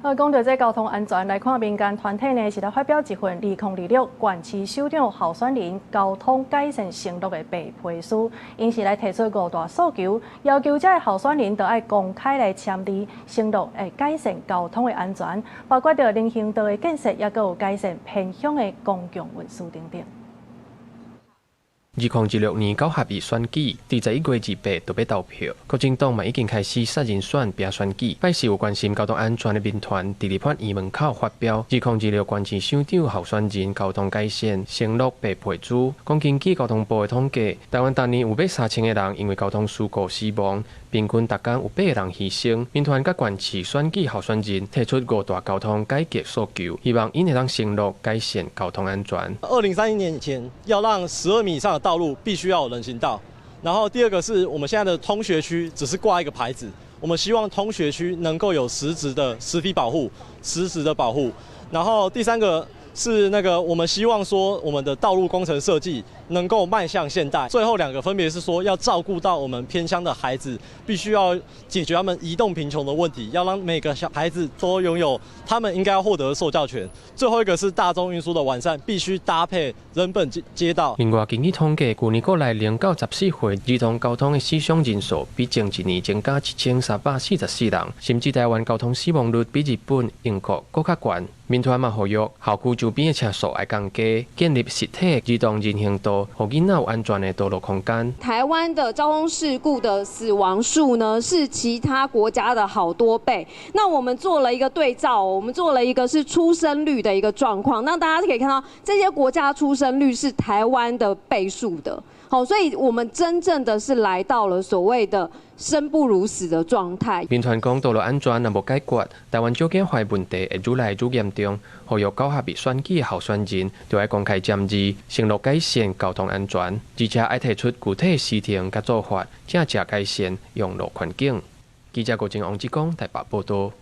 講著這交通安全，來看民間團體呢，是來發表一份2026縣市首長候選人交通改善承諾的白皮書，𪜶是來提出五大訴求，要求這个候選人著愛公開來簽字承諾，會改善交通的安全，包括著人行道的建設，抑閣有改善偏鄉的公共運輸等等。2026年九合一選舉，佇11月28就欲投票。國進黨嘛已經開始殺人選、拼選舉。拜四有關心交通安全的民團，佇立法院門口發表二零二六縣市首長候選人交通改善承諾白皮書，講根據交通部的統計，台灣逐年有欲3000個人因為交通事故死亡，平均逐工有八個人犧牲。民團佮縣市選舉候選人提出五大交通改革訴求，希望𪜶會當承諾改善交通安全。2031年以前，要讓12米以上的道路必須要有人行道，然後第二個是我們現在的通學區只是掛一個牌子，我們希望通學區能夠有實質的實體保護、實質的保護。然後第三個是那個我們希望說我們的道路工程設計能夠邁向現代。最後兩個分別是說要照顧到我們偏鄉的孩子，必須要解決他們移動貧窮的問題，要讓每個小孩子都擁有他們應該要獲得的受教權。最後一個是大眾運輸的完善，必須搭配人本街街道。另外，根據統計，舊年國內0到14歲兒童交通的死傷人數比前一年增加1344人，甚至台灣交通死亡率比日本、英國閣較懸。民團嘛呼籲校區周邊的車速愛降低，建立實體兒童人行道，予囡仔有安全的道路空間。台灣的交通事故的死亡數呢，是其他國家的好多倍。那我們做了一個對照，我們做了一個是出生率的一個狀況。那大家可以看到，這些國家出生率是台灣的倍數的。好，所以我們真正的是來到了所謂的生不如死的狀態。民團講道路安全若無解決，台灣少子化問題會愈來愈嚴重。呼籲九合一選舉候選人，著愛公開簽字，承諾改善交通安全，而且愛提出具體時程佮做法，正正改善用路環境。記者郭靖、王志剛台北報道。